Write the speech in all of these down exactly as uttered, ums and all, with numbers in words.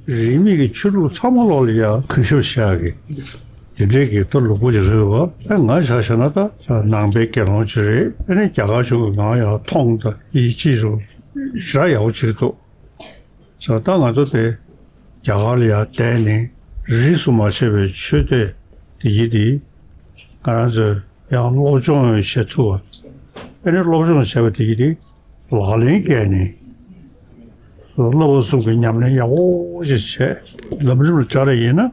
རིས་མེད་ཀྱི་ཆོས་ལུགས་ཚང་མ་ལོག་ལ་ཡ་གུས་ཞབས་བྱ་གི། དེ་འདྲའི་གི་ད་ལུག་པོ་ཅིག་རེད་བ། ཨེ་ང་ཆ་བཞག་ན་ད་ནང་པའི་དགེ་སློང་ཅིག་རེད། ཨེ་ནས་རྒྱ་གར་གཞུང་གི་ང་ཡང་མཐོང་དང་ཡིད་ཆེས་རུ་ཞེ་དྲག་ཡག་པོ་བྱེད་ཀྱི་འདུག་ད་ང་ཚོ་དེ་རྒྱ་གར་ལ་ཡ་བསྡད་ནས་རིས་སུ་མ་ཆད་པའི་ཆོས་དད་དེ་ཡིད་དེ་ང་རང་ཚོས་ཡང་སློབ་སྦྱོང་བྱེད་ཐུབ་པ། ཨེ་ནས་སློབ་སྦྱོང་བྱས་པ་དེ་ཡིན་ཏེ་ལག་ལེན་བཀལ་ནས་བསླབ་པ་གསུམ་གྱི་ཉམས་ལེན་ཡག་པོ་ཞིག་བྱས། ལམ་རིམ་ལ་སྦྱར་བ་ཡིན་ན་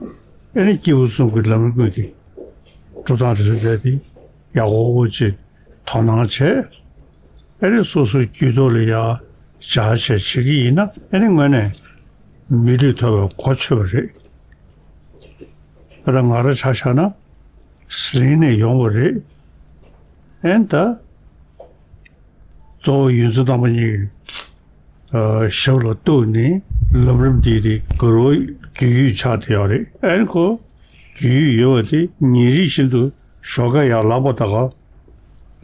ཨེ་ནས་སྐྱེས་བུ་གསུམ་གྱི་ལམ་རིམ་ཀུན་གྱི་འགྲོ་སྟངས་དེ་ཚོ་བྱས་ཏེ་ཡག་པོ་ཅིག་དོ་སྣང་བྱས། ཨེ་ནས་སོ་སོའི་རྒྱུད་ཐོག་ལ་ཡ་སྦྱར་བྱས་བྱེད་ཀྱི་ཡིན་ན་ཨེ་ནས་དངོས་གནས་མི་ལུས་ཐོབ་པའི་གོ་ཆོད་པ་རེད། ད་ལྟ་ང་རང་ཆ་བཞག་ན་ཟི་ལིང་ནས་ཡོང་བ་རེད། ཨེ་ད་གཙོ་བོ་ཡོན་ཚད་རྣམ་པ་གཉིས་ཀྱི་ཨ་ཞབས་ལ་གཏུགས་ནས་ལམ་རིམ་འདི་དེ་གུ་རུ་རྒྱུས་ཡོད་ཆགས་བསྡད་ཡོད་རེད། ཨེ་ཁོ་རྒྱུས་ཡོད་པ་དེ་ཉིན་རེ་བཞིན་དུ་ཞོགས་ཀ་ཡར་ལངས་པ་དང་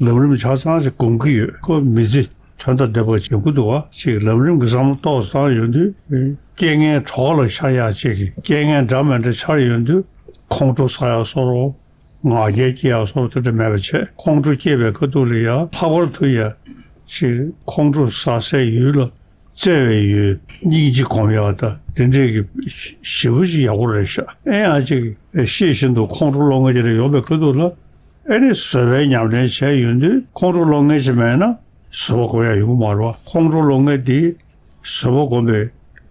ལམ་རིམ་ཆ་ཚང་ཞིག་སྒོམ་གྱི་ཡོད། ཁོ་མི་ཚེ་དོན་དང་ལྡན་པ་བྱེད་དགོས་འདུག་བ། ཅིག་ལམ་རིམ་གྱི་བསམ་བློ་ཏོག་ཙམ་ཡོང་དུས་རྐྱེན་ངན་གྲོགས་ལ་ཤར་ཡག་ཅིག་གི་རྐྱེན་ངན་འདྲ་མི་འདྲ་ཤར་ཡོང་དུས་ཁོང་ཁྲོ་ཟ་ཡག་བཟོ་འདྲ། ང་རྒྱལ་སྐྱེ་ཡག་བཟོ་འདྲ་དེ་འདྲ་མེད་པ་བྱས། ཁོང་ཁྲོ་སྐྱེས་པའི་ཁ་ཐུག་ལ་ཡ་ལྷག་པར་དུ་ཡ་ཅིག་ཁོང་ཁྲོ་ཟ་སའི་ཡུལ་ལ་བརྩེ་བའི་ཡུལ་སྙིང་རྗེ་སྒོམ་ཡག་དང་དེ་འདྲའི་གི་ཞེ་པོ་ཅིག་ཡག་པོ་རེད་ཤག་ཨེ་ཡང་ཅིག་ཤེས་བཞིན་དུ་ཁོང་ཁྲོ་སློང་མཁན་དེ་འདྲ་ཡོང་པའི་ཁ་ཐུག་ལ་ཨེ་ནི་བཟོད་པའི་ཉམས་ལེན་བྱས་ཡོང་དུས་ཁོང་ཁྲོ་སློང་མཁན་ཅིག་མེད་ན་བཟོད་པ་སྒོམ་ཡག་ཡོང་གི་མ་རེད་བ། ཁོང་ཁྲོ་སློང་མཁན་དེ་བཟོད་པ་སྒོམ་པའི་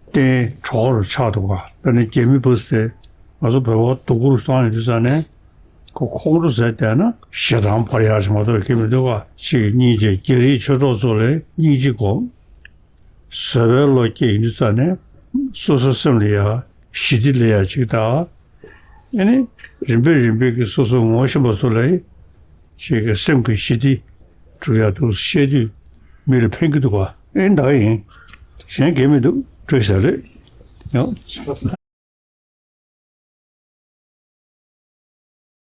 རྟེན་གྲོགས་རུ་ཆགས་འདུག་ག་དཔེར་ན་རྒྱ་མི་བུ་སྟེ་ང་ཚོ་བོད་པ་སྡུག་གུ་རུ་བཏང་ཡོད་དུས་ཙང་ནས་ཁོ་ཁོང་ཁྲོ་ཟ་བསྡད་ན་ཞེ་སྡང་འཕར་ཡག་ཞིག་མ་གཏོགས་ཁེལ་མི་འདུག་ག་ཅིག་སྙིང་རྗེ་རྒྱ་རིགས་ཆོས་གྲོགས་ཚོ་ལ་སྙིང་རྗེ་སྒོམ། བཟོད་པའི་བློ་སྐྱེ་ཡོང་དུས་ཙང་ནས་སོ་སོའི་སེམས་ལ་ཡ་ཞི་བདེ་སླེབས་ཡག་ཅིག་དང་། ཨེ་ནི་རིམ་པས་རིམ་པས་ཀྱིས་སོ་སོ་ངོ་ཤེས་པ་ཚོ་ལ་ཅིག་གི་སེམས་ཀྱི་ཞི་བདེ་སྒྲུབ་ཡག་འདུག་བཤད་དུས་མི་ལ་ཕན་གྱི་འདུག་ག་ཨེ་ད་ག་ཡིན། གཞན་གལ་མི་འདུག་སྤྲོད་བཞག་རེད། ཡང་།